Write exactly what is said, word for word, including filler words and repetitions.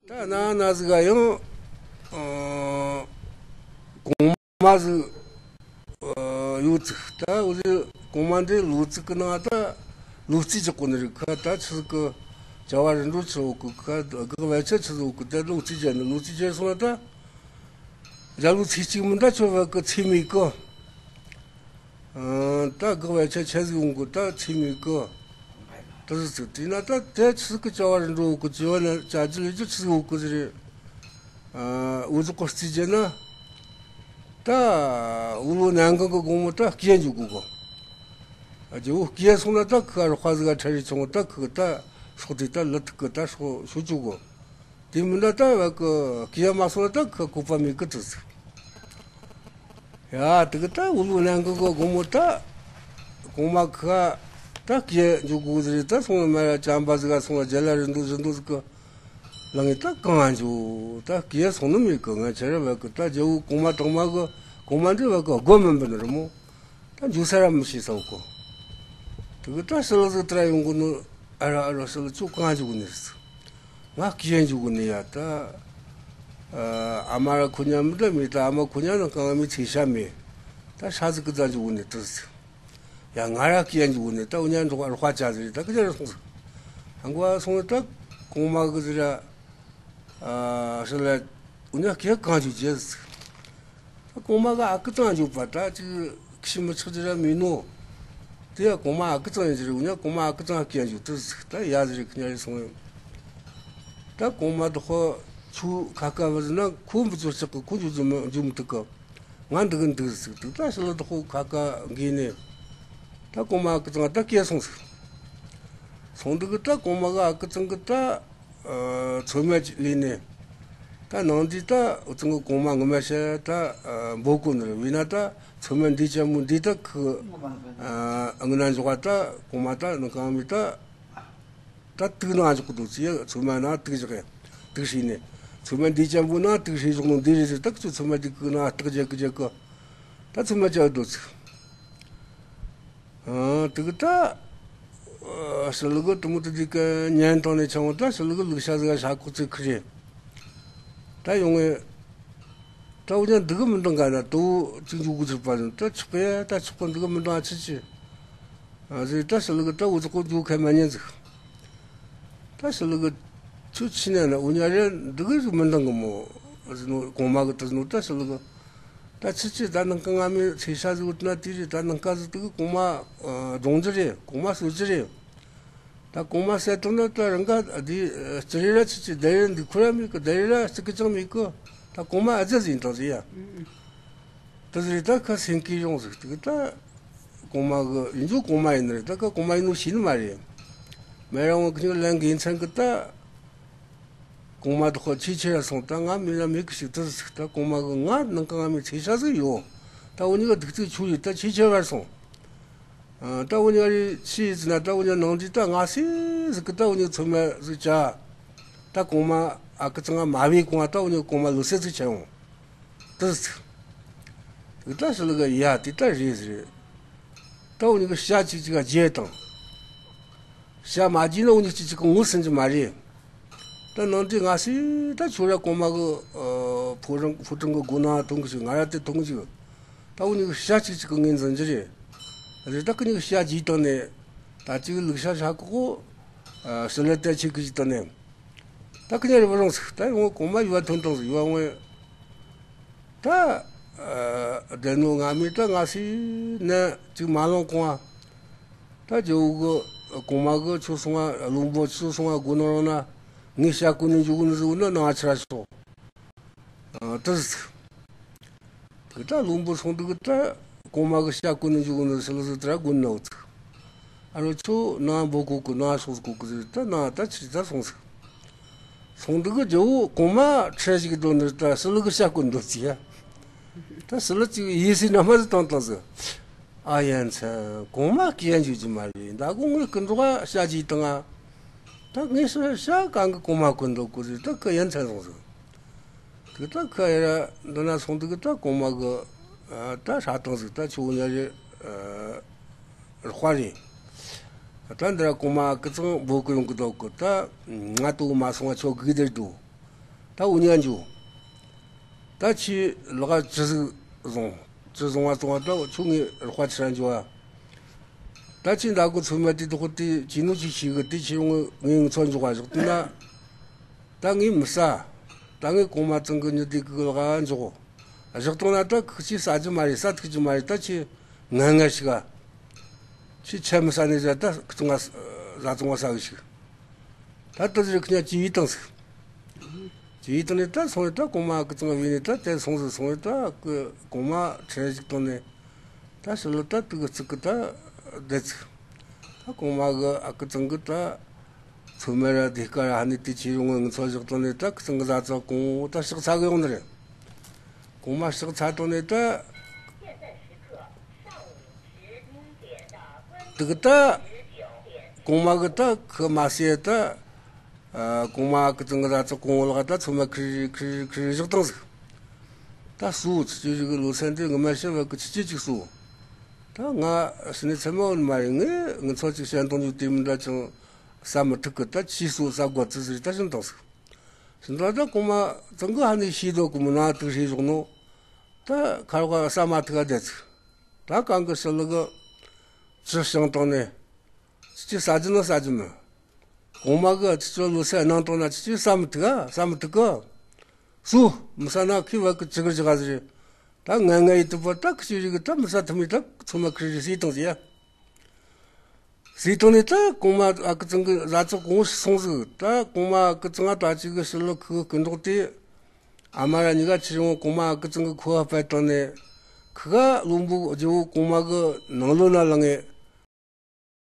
ད་ན་ན་ཟིག་ག་ཡང་ཨ་གོང་མ་ཟིག་ཨ་ཡོད་ཚིག་ད་འུ་ཟིག་གོང་མ་འདི་ལོ་ཚིག་གི་ནང་ད་ལོ་རྩིས་ཅིག་གོ་ནི་རིག་ཁ། ད་ཆི་ཟིག་གི་བྱ་བ་རིམ་གྲོ་ཆི་ཟིག་གི་ཁ། གེགས་བད་ཆད་ཆི་ཟིག་གི། ད་ལོ་རྩིས་བྱས་ནི། ལོ་རྩིས་བྱས་སོང་ན་ད་རྒྱ་ལོ་ཚེས་གཅིག་མིན་ད་ཁྱོད་བད་གི་ཚེས་མེད་གི། ཨ་ད་གེགས་བད་ཆད་ཆི་ཟིག་ཡོང་གི། ད་ཚེས་མེད་གི། ད་ཟིག་ཚིག་དེས་ན་ད་དེ་ཆི་ཟིག་གི་བྱ་བ་རིམ་གྲོ་གི་བྱ་བ་ན་བྱ་རྒྱུ་ལས་རྒྱུ་ཆི་ཟིག་ཡོད་གི་ཟེར་རེད། ཨ་འུ་ཚོ་གི་རྩིས་བྱས་ན་ད་འུ་ལོ་ནན་གང་གི་དགོང་མོ་ད་སྐྱེས་འཇུག་གོ་གི། ཨ་རྒྱལ་བོ་སྐྱེས་སོང་ན་ད་ཁི་རོགས་པ་ཟིག་ག་ཁྲ་རེ་ཆུང་ད་ཁི་ད་སྲོག་དེ་ད་ལུ་ཐུག་གི། ད་སྲོག་ཤོར་བཅུག་གི། དེ་མིན་ད་ད་བད་གི་སྐྱེས་མ་སོང་ན་ད་ཁི་བཀོད་པ་མེད་གི། ད་ཟིག་ཡ་དེ་གི་ད་འུ་ལོ་ནན་གང་གི་དགོང་མོ་ད་གོང་མ་ཁི་ད་སྐྱེས་འཇུག་གོ་ཟེར་རེད། ད་སོང་ན་མ་ར་བྱམས་པ་ཟིག་ག་སོང་ན་རྒྱ་ལ་རིན་དོ་རིན་དོ་ཟིག་གི་ལ་ངས་ད་གང་འཇུག་ད་སྐྱེས་སོང་ནི་མེད་གི། ང་ཁྱེད་ར་བད་གི་ད་རྒྱལ་བོ་གོང་མ་དང་མ་གི་གོང་མ་འདི་བད་གི་དགོ་མིན་པ་ནི་རེད་མོ། ད་འཇུག་ས་ར་མི་ཤེས་ས་གོ། དེ་གི་ད་ཞི་ལུ་ཟིག་དེ་ར་ཡོང་གི་ནོ། ཨ་ར་ཨ་ར་ཞི་ལུ་ཁྱོད་གང་འཇུག་གི་ནི་ཟིག་ང་སྐྱེས་འཇུག་གི་ནི་ཡ། ད་ཨ་མ་ར་ཁོ་ཉ་མི་ད་མེད། ད་ཨ་མ་ཁོ་ཉ་ནང་གང་མི་ཚེ་ཤ་མེད། ད་ཧྲ་ཟིག་གི་ད་འཇུག་གི་ནི་ད་ཟིག་ཡ་ང་ར་སྐྱེས་འཇུག་གི་ནི། ད་འུ་ཉ་འགྲོགས་རོགས་པ་བྱ་ཟེར་རེད། ད་གི་ཅི་ར་སོང་ཟིག་ཧང་གོ་སོང་ད་གོང་མ་གི་ཟེར་ར། ཨ་ཞི་ལུ་འུ་ཉ་སྐྱེས་གང་འཇུག་རྒྱུ་ཟིག་ད་གོང་མ་གི་ཨ་ཁུ་ཚང་འཇུག་པ་ད་ཅིག་ཁྱི་མི་ཆགས་ཅི་ར་མིན་ནོ། དེ་ཡ་གོང་མ་ཨ་ཁུ་ཚང་ཡིན་ཟེར། འུ་ཉ་གོང་མ་ཨ་ཁུ་ཚང་སྐྱེས་འཇུག་ད་ཟིག་ད་ཡ་ཟེར་རེ་ཁི་ཉ་རེ་སོང་ཡོང་། ད་གོང་མ་དེ་ཁོ་ཆུ་ཁ་ཁ་བ་ཟེར་ན་ཁོ་འབུ་ཚོ་ལྕགས་གི་ཁོ་འཇུག་རྒྱུ་མི་འཇུག་མི་ཐུབ་གི། ང་འདི་གི་འདུག་ཟིག་ད་ད་ཞི་ལུ་དེ་ཁོ་ཁ་ཁ་འགོས་ནས་ད་གོང་མ་ཨ་ཁུ་ཚང་ད་སྐྱེས་སོང་ཟིག་སོང་འདི་གི་ད་གོང་མ་གི་ཨ་ཁུ་ཚང་གི་ད་ཨ་ཚོད་མ་ཅིག་ལས་ནས། ད་ནང་འདི་ད་འུ་ཚང་གི་གོང་མ་ངོ་མ་བཤད་ད་ཨ་འབོད་གོ་ནི་རེད། བས་ན་ད་ཚོད་མ་འདི་ཅན་མོ་འདི་ད་ཁི་ཨ་ངི་ན་འཇོག་པ། ད་གོང་མ་ད་ནང་གང་མི་ད་ད་དུག་ནང་འཇོག་གི་འདུག་ཟེར། ཚོད་མ་ནང་དུག་བཞག་ཡ། དུག་བྱས་ནས་ཚོད་མ་འདི་ཅན་པོ་ནང་དུག་བྱས་བཞག་ནོ་འདི་རེད་ཟེར། ད་ཁི་ཚོད་མ་འདི་གི་ནང་སྟག་རྒྱག་གི་རྒྱག་གི། ད་ཚོད་མ་བྱ་འདུག་ཟིག་ཨ་དེ་གི་ད་ཨ་ཞི་ལུ་གི་དེ་མོ་དེ་དེ་གི་ཉན་བཏང་ནས་ཆང་བ། ད་ཞི་ལུ་གི་ལུག་ཤ་ཟིག་ག་ཤ་ཁོག་ཚིག་ཁི་རེད། ད་ཡོང་ངེ་ད་འུ་ཅག་འདི་གི་མི་འདང་ག་ན་དུ་ཅིག་འཇུག་གི་ཚུགས་པ་ནི། ད་ཆོག་གི་ཡ། ད་ཆོག་གི། འདི་གི་མི་འདང་ཨ་ཆི་ཆི། ཨ་ཟེར། ད་ཞི་ལུ་གི་ད་འུ་ཚོ་གོ་འཇུག་ཁ་མ་ཉན་ཟིག་ད་ཞི་ལུ་གི་ཁྱོད་ཕྱི་ནས་ན་འུ་ཉ་རེ་འདི་གི་ཟིག་མི་འདང་གི་མོ་ཟེར་ནོ། གོང་མ་གི་ད་ཟེར་ནོ། ད་ཞི་ལུ་གི་ད་ཆི་ཆི། ད་ནང་ཀ་ང་མི་ཚེ་ཤ་ཟིག་ཡོད་ན་དེ་རེད། ད་ནང་ཀ་ཟིག་དེ་གི་གོང་མ་ཨ་རྫོང་རྒྱུ་རེད། གོང་མ་སོ་རྒྱུ་རེད། ད་གོང་མ་བསད་བཏང་ན་ད་རང་ག་དེ་ཨ་ཅི་རེད་ར་ཆི་ཆི་བསྡད་རེད། འདི་ཁུ་ར་མེད་གི། བསྡད་རེད་ར་ཅི་གི་ཅང་མེད་གི། ད་གོང་མ་ཨ་ཙི་ཟིག་ཡིན་དང་ཟིག་ཡ། ད་ཟིག་རེད། ད་ཁ་སེང་གེ་ཡོང་ཟིག་ད་གོང་མ་གི་ཡིན་རྒྱུ་གོང་མ་ཡིན་ནི་རེད། ད་ཁ་གོང་མ་ཡིན་ནོ་ཤེས་ནི་མ་རེད། མེ་རང་བ་ཁྱོད་ལན་གི་ཡིན་ཚན་གི་ད་གོང་མ་དེ་ཁོ་ཆེ་ཆེ་ར་སོང་། ད་ང་མི་ལ་མེད་གི་ཞིག་ད་ཟིག་ད་གོང་མ་གི་ང་ནང་ཀ་ང་མི་ཚེ་ཤ་ཟིག་ཡོད། ད་འུ་གཉིས་ཀ་སྡུག་ཚིག་ཆུ་ཡིས་ད་ཆེ་ཆེ་བར་སོང་། ཨ་ད་འུ་གཉིས་ཀ་རེ་ཆི་ཡིས་ཟེར་ན། ད་འུ་གཉིས་ནང་དུ་ད་ང་སེ་ཟིག་གི་ད་འུ་གཉིས་ཚོད་མ་ཟིག་བྱ། ད་གོང་མ་ཨ་ཁུ་ཚང་ང་མ་བས་གོང་ང་ད་འུ་གཉིས་གོང་མ་ལུག་སེ་ཟིག་བྱ་ཡོང་། ད་ཟིག་ད་ཞི་ལུ་གི་ཡ་དེ་ད་རེད་ཟེར། ད་འུ་གཉིས་ཀྱི་ཤ་གཅིག་གཅིག་ག་རྒྱས་དང་། ཤ་མ་རྒྱས་ན་འུ་གཉིས་གཅིག་གཅིག་གི་ངོ་ཟིན་གྱི་མ་རེད། ད་ནང་དུ་ང་སེ་ད་ཁྱོད་ར་གོང་མ་གི་ཨ་ཕོ་བྲང་ཕོ་བྲང་གི་སྒོ་ནང་ཐོན་གི་ཞིག་ང་ར་དེ་ཐོན་གི་ཞིག་ད་འུ་གཉིས་ཀྱི་ཤ་གཅིག་གཅིག་གི་ངོས་འཛིན་གྱི་རེད། རེད། ད་ཁི་གཉིས་ཀྱི་ཤ་རྒྱས་བཏང་ནས་ད་གཅིག་ལུག་ཤ་ཤ་ཁོག་གོ་ཨ་ཞི་ལུ་ད་ཆི་གི་ཞིག་བཏང་ནས། ད་ཁི་གཉིས་རེ་བ་རུང་ཟིག་ད་ཡོང་གོང་མ་ཡུལ་ཐོན་བཏང་ཟིག་ཡུལ་ངོས། ད་ཨ་བསྡད་ནོ་ང་མི་ད་ང་སེ་ནས་ཅིག་མ་ལོང་གོང་ང་། ད་རྒྱལ་བོ་གི་གོང་མ་གི་ཁྱོད་སོང་ང་བློན་པོ་ཁྱོད་སོང་ང་སྒོ་ནང་རང་ན་ངས་ཤ་བརྐུ་ནས་འཇུག་གི་ནི་ཟིག་འོ་ན་ནང་ང་ཁྱེར་ར་ཤོག་ཨ་ད་ཟིག་དེ་ད་བློན་པོ་སོང་འདུག་གི་ད་གོང་མ་གི་ཤ་བརྐུ་ནས་འཇུག་གི་ནི་ཟིག་ལ་ཟིག་དེ་ར་དགོན་ནའོ་ཚིག་ཨ་རོ་ཁྱོད་ནང་འབོད་གོ་གི། ནང་ཤོག་གོ་གི་ཟིག་ད་ནང་ད་ཕྱིར་ད་སོང་ཟིག་སོང་འདུག་གི་རྒྱལ་བོ་གོང་མ་ཁྲལ་ཞིག་འདོན་ནི་ད་ཞི་ལུ་གི་ཤ་བརྐུ་འདོད་ཅི་ཡ། ད་ཞི་ལུ་ཅིག་ཡིད་སེམས་ན་མ་ཟིག་བཏང་བཏང་ཟིག་ཨ་ཡ་མཚན་གོང་མ་སྐྱེ་འཇུག་རྒྱུ་མ་རེད། ད་གོང་ངས་སྐུ་འགྲོ་ཤ་གཅིག་བཏང་ང་། ད་ངས་ཤ་ཤ་གང་གི་གོང་མ་བརྐུ་འདོད་གོ་ཟིག་ད་ཁི་ཡ་མཚན་སོང་ཟིག་དེ་ད་ཁ་ཡ་ར་འདི་ན་སོང་དུས་ཀྱི་ད་གོང་མ་གི་ཨ་ད་ཧྲ་ཐང་ཟིག་ད་ཆུ་བོ་ཉ་རེ་ཨ་དཔའ་རེད། ད་འདི་ར་གོང་མ་ཨ་ཁུ་ཚང་འབོད་གི་ཡོང་གི་འདུག་གི་ད་ང་དུ་མ་སོང་བ་ཆོ་གི་དེར་འདུག་ད་འུ་གཉིས་ཀ་འགྱོ། ད་ཁྱོས་ལག་ག་ཅི་ཟིག་བཟུང་། ཅི་བཟུང་བ་བཙོང་བ། ད་ཁྱོད་ངས་རོགས་པ་ཆི་ར་འགྱོ་བ། ད་ཁྱོས་མདའ་གི་ཚོད་མ་དེ་དོག་དེ་ཅི་ནོ་ཅི་ཤེས་གི། དེ་ཁྱོས་ངའི་ངའི་ངུ་ཚོད་འཇོག་ག་བཞག་བཏང་ན། ད་ངས་མི་ཟ། ད་ངས་གོང་མ་ཚང་གི་མྱི་དེ་གི་ལག་ག་འཇོག་གོ། བཞག་བཏང་ན་ད་ཁི་ཆོས་ཟ་རྒྱུ་མ་རེད། ཟ་ཐུབ་རྒྱུ་མ་རེད། ད་ཁྱོས་ངར་ངར་ཞོག་ག། ཁྱོས་ཆད་མི་ས་ནས་བཞག། ད་ཁི་ཚང་ང་ཟ་ཚང་ང་ཟ་གི་ཞོག། ད་དེ་ཟེར་ཁི་གཉིས་ཀ་གྲོས་བཏང་ཟིག། གྲོས་བཏང་ནས་ད་སོང་བས། ད་གོང་མ་ཨ་ཁུ་ཚང་བོས་ནས་ད་དེ་སོང་ཟིག། སོང་བས་ད་ཁི་གོང་མ་ཁྲིད་ཞིག་བཏང་ནས། ད་ཕྱི་ལོགས་ད་དུག་གི་བརྩིགས་གི་ད་བསྡད་ཟིག། ད་གོང་མ་གི་ཨ་ཁུ་ཚང་གི་ད་ཚོད་མ་ར་ཟློས་གར་ར་ཧ་ནི་དེ་ཁྱེར་ཡོང་ངི་ངུ་ཚོད་བཞག་བཏང་ནས། ད་ཁི་ཚང་གི་ཟ་ཚོད་གོང་ད་ཕྱག་འཚལ་གི་ཡོང་ནི་རེད། གོང་མ་ཕྱག་འཚལ་བཏང་ནས་ད། དེ་གི་ད་གོང་མ་གི་ད་ཁི་མ་ཟོས་ད། ཨ། གོང་མ་ཨ་ཁུ་ཚང་གི་ཟ་ཚོད་གོང་བོ་ལག་ད་ཚོད་མ་ཁུར་ཁུར་ཁུར་བཞག་བཏང་ཟིག། ད་སོ། ཁྱེད་ཆོ་གི་ལོ་ཚན་དེ་ངོ་མ་ཤི་བ་གི་ཁྱེད་ཆོས་ཅིག་སོ། ད་ང་ཕྱི་ནས་ཚད་མ་འོན་མ་རེད། ངས་ངུ་ཚོད་ཅིག་བཤད་དང་འཇུག་དེ་མི་འདྲ་ཅང་ཟ་མི་ཐུབ་གི། ད་ཁྱོས་སོ་ཟ་དགོས་ཙི་ཟེར་ད་བྱིན་བཏང་ཟིག། བྱིན་བཏང་ད་གོང་མ་ཚང་གི་ཧ་ནི་ཤེས་དོ་གི་མོ་ན་དུག་རེ་བཞག་ནོ། ད་ཁ་རོག་ཟ་མ་ཐུབ་ག་བསྡད་ཟིག། ད་གང་གི་ཕྱི་ལོགས་གི་ཅི་བྱིན་བཏང་ནས། ཁྱེད་ཆོས་ཟ་རྒྱུ་ནོ་ཟ་རྒྱུ་མིན། གོང་མ་གིས་ཁྱེད་ཆོ་ལོ་ཚན་གནང་བཏང་ན་ཁྱེད་ཆོས་ཟ་མི་ཐུབ་ག། ཟ་མི་ཐུབ་གི། སོ། མི་ཟ་ན་ཁྱོས་བ་གི་ཅི་གི་བཞག་ག་ཟེར། ད་ངར་ངར་ཡེད་དུས་པོ་ད་ཁྱེད་ཆོ་གི་ད་མི་ཟ་ཐུབ་མི་ད་ཚོད་མ་ཁུར་རེ་ཟོས་བཏང་ཟིག་ཡ། ཟོས་བཏང་ནས་ད་གོང་མ་ཨ་ཁུ་ཚང་གི་ཟ་ཚོད་གོང་སོང་ཟིག། ད་གོང་མ་ཨ་ཁུ་ཚང་ང་ད་ཅིག་གི་ཕྱི་ལོགས་ཁུ་གི་སྐུ་མདོག་དེ། ཨ་མ་ར་གཉིས་ཀ་ཁྱེར་ཡོང་། གོང་མ་ཨ་ཁུ་ཚང་གི་ཁུ་བ་སྤར་བཏང་ནས། ཁུ་ག་བློན་པོ་རྒྱལ་པོ་གོང་མ་གི་ནང་ལོགས་ན་ལངས་ངེ།